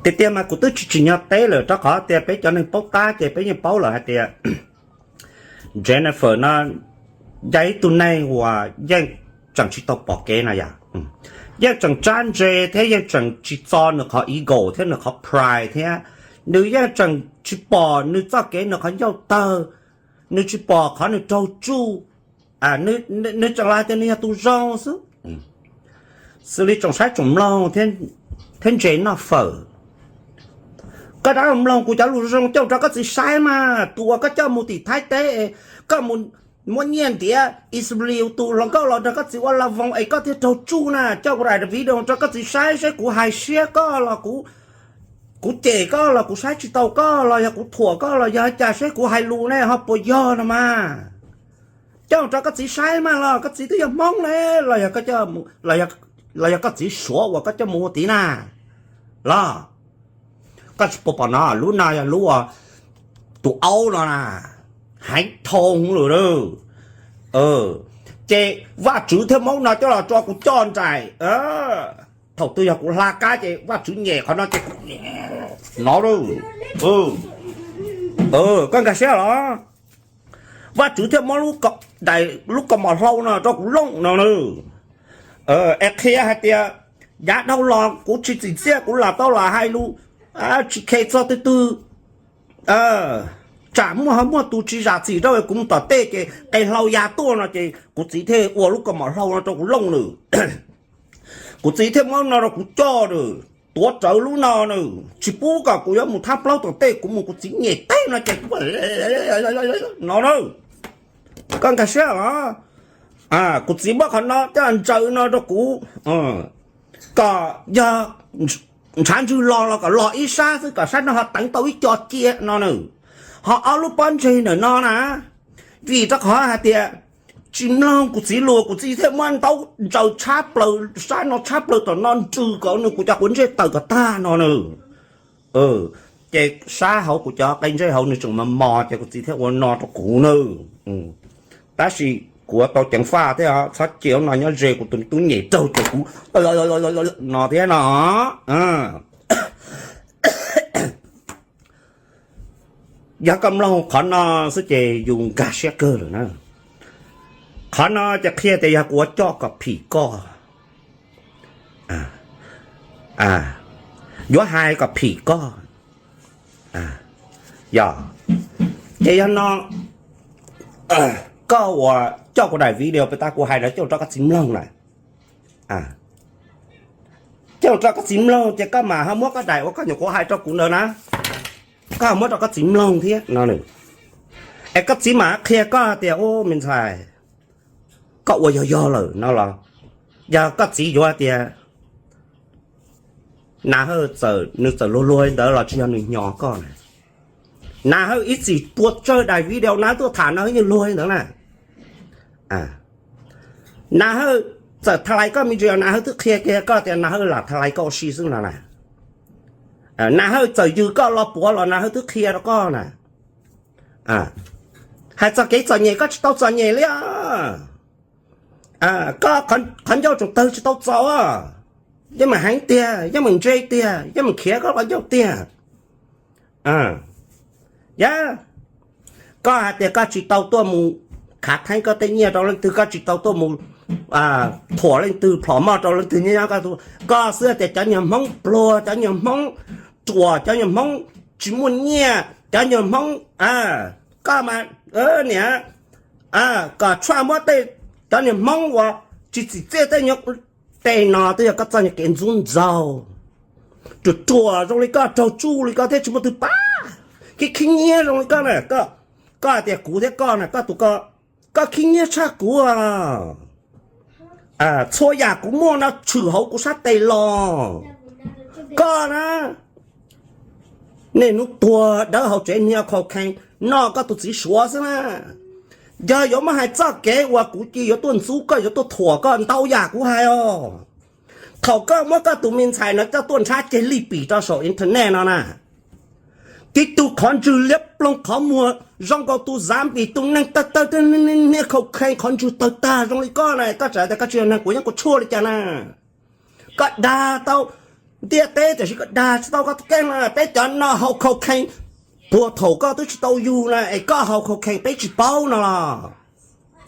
Tiag tiag mas kuv twb tsis tsim nyog teb lawm rau qhov tias peb cov neeg paub tab ces peb yeej paub lawm hais tias Jennifer no yog ib tug neeg uas yeej tseem tsis tau pom kev no yom, yeej tseem tsab ntse thiab yeej tseem tsis txo nws qhov ego thiab nws qhov pride thiab nws yeej tseem tsis pom nws txoj kev nws qhov ncauj tawg, nws tsis pom qhov nws raug tsuj, nws tseem hais tias nws yog tus zoo xwb. Xws li tsoom saib tsoom mloog thiab ntse noj fawm, koj rov mloog kuv cov lus zoo coj rau koj txiv saib mas. Tus uas koj coj mus tim Thaib teb, koj mus muab nyiaj ntiav Israel tus hluas nkauj los nrog koj txiv ua la voos es koj thiaj raug tsuj na, coj kuv daim video rau koj txiv saib seb kuv hais siab koj los kuv cem koj los kuv saib tsis taus koj los yog kuv thuam koj los yog cas seb kuv hais lus ne ho puas yog no mas. Coj rau koj txiv saib mas los koj txiv twb yog Hmoob ne, los yog koj txiv Suav uas koj coj mus ua tiv na los. Koj tsis pom pom no, lub no yog lub tus aub no na, heev dhau lawm. Ces Vajtswv thiaj muab no coj los tso kuv coj nraim. Thaum twg yog kuv hla kab ces Vajtswv nyem qhov no ces kuv no. Koj nkag siab los? Vaj tswv thiaj muab lub kaus mom hlau no rau kuv looj no na. Es qhia hais tias yav dhau los kuv tsis txim txiaj, kuv lam tau lam hais lus tsis khe txog twg twg, tsam muaj ho muaj tus tsis zam txim rau kuv mus tom tej ces qe hlau ya tuaj no ces kuv txiv thiaj ua lub kaus mom hlau no rau kuv looj na. Kuv txiv thiaj muab no rau kuv coj na, tuav rawv lub no na, tsis pub kom kuv yuav mus thab plaub tom tej, kuv mus kuv txiv nyem teb no ces kuv no na. Koj nkag siab los? Kuv txiv muab qhov no coj ntsaws no rau kuv, kom yog ntshav ntswg los los kom los ib sab xwb, kom sab no ho teev tau ib co cia no na. Ho ob lub pob ntseg ntawm no na, vim rau qhov hais tias tsis mloog kuv txiv lus, kuv txiv thiaj muab ntaub ntsaws tshab plaws, sab no tshab plaws tom no nrws kom nws kuv cov quav ntsej tawm kom tag no na. Ces sab hauv kuv cov qe ntsej hauv nws tseem mos mos ces kuv txiv thiaj ua no rau kuv na. Tab sis kuv tau ceev faj thiab, txhob cia no nyob ze kuv tus tub nyem raug ces kuv no thiab no. Yog koj mloog qhov no xwb ces yus nkag siab kawg lawm na. Qhov no ces qhia tias yog kuv ua coj kom phim koj, yuav hais kom phim koj. Yog, ces yog no koj uas coj kuv daim video pem tas kuv hais ntawd coj rau koj txiv mloog na. Coj rau koj txiv mloog ces koj mam ho muab koj daim uas koj nyuam qhuav hais rau kuv ntawd na, koj ho muab rau koj txiv mloog thiab no. Es koj txiv mam qhia koj tias, u, me ntxhais, koj ua yog yog lawm no los. Yog koj txiv yuav tias Nas Hawj txawm, nws txawm luag luag li ntawd los tsis yog nws hnyo koj na. Nas Hawj ib txwm tua tsawg daim video Nas Hawj tuaj tham Nas Hawj yeej luag li ntawd na. Nas Hawj txawm tha lais koj me ntsis, Nas Hawj twb qhia kiag koj tias Nas Hawj lam tha lais koj ua si xwb no na. Nas Hawj txawm yws koj los puav los Nas Hawj twb qhia rau koj na. Hais txog kev txom nyem koj tsis tau txom nyem li os. Koj qhov ncauj tseem tawg tsis tau txaus, yeej meem heev tiag, yeej meem ntse tiag, yeej meem khiav koj qhov ncauj tiag. Yog koj hais tias koj tsis tau tuaj mus khav theeb koj tej nyiaj rau leej twg, koj tsis tau tuaj mus thuam leej twg, plhom moj rau leej twg, nyob nyob koj tu, koj xwb tias cov nyuag Hmoob pluag, cov nyuag Hmoob ruam, cov nyuag Hmoob tsis muaj nyiaj, cov nyuag Hmoob, koj mas niam, kom tshuaj muab tej, cov nyuag Hmoob uas tsis txim txiaj tej nyuag, tej no twb yog koj txoj nyuag kev ntxub ntxaug. Ruam ruam zoo li koj, raug tsuj li koj thiab tsis muaj twg pab. Khib khib nyiab zoo li koj na, koj hais tias kuv thiab koj na, koj tus ko, koj khib nyiab tshaj kuv. Txhua yam kuv muaj no tshwm hauv kuv sab tes los. Koj na, niaj hnub tuag dawb hauv tsev hnia khau khee noj koj tus txiv suav xwb na. Yog yuav muab hais txoj kev uas kuv cia yuav tuaj ntxub koj, yuav tuaj thuam koj, ntau yam kuv hais os. Thaum koj muab koj tus me ntxhais no coj tuaj ntshab ceg lij pim rau saum internet no na, tib tug qhov ntswg liab ploog qhov muag zoo nkaus tus Zambis, tus neeg tawg tawg, hnia khau khee, qhov ntswg tawg tag zoo li koj na, koj tseem tias koj tsis yog neeg, kuv yeej kuv tshuaj li cas na. Koj dag tau Ntiaj teb tiam sis koj dag tsis tau koj keej no, peb cov no haus cocaine puag thaum koj twb tsis tau yug na es koj haus cocaine peb tsis paub no los?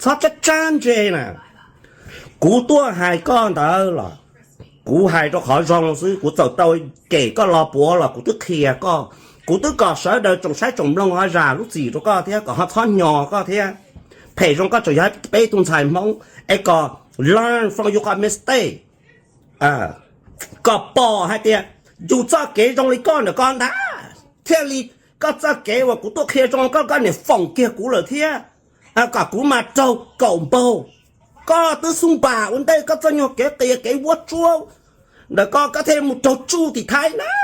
Txhob tsab tsab ntse na. Kuv tuaj hais koj ntawd los kuv hais rau qhov zoo xwb, kuv txawm tau cem koj los puav los kuv twb qhia koj, kuv twb kom sawv daws tsoom saib tsoom mloog ho zam lub txim rau koj thiab kom ho txhob nyo koj thiab. Phem zoo koj tseem yog peb tug ntxhais Hmoob es kom learn from your mistake, kom pom hais tias yus txoj kev zoo li koj ntawm koj ntag, thiaj li koj txoj kev uas kuv tuaj qhia zoo koj, koj niam foom kiag kuv lawm thiab, kom kuv mas raug kaum npaug. Koj twb xub npam ua ntej koj txoj nyuag kev qias kev vuab tsuab ntawm koj, koj thiaj mus raug tsuj tim Thaib na.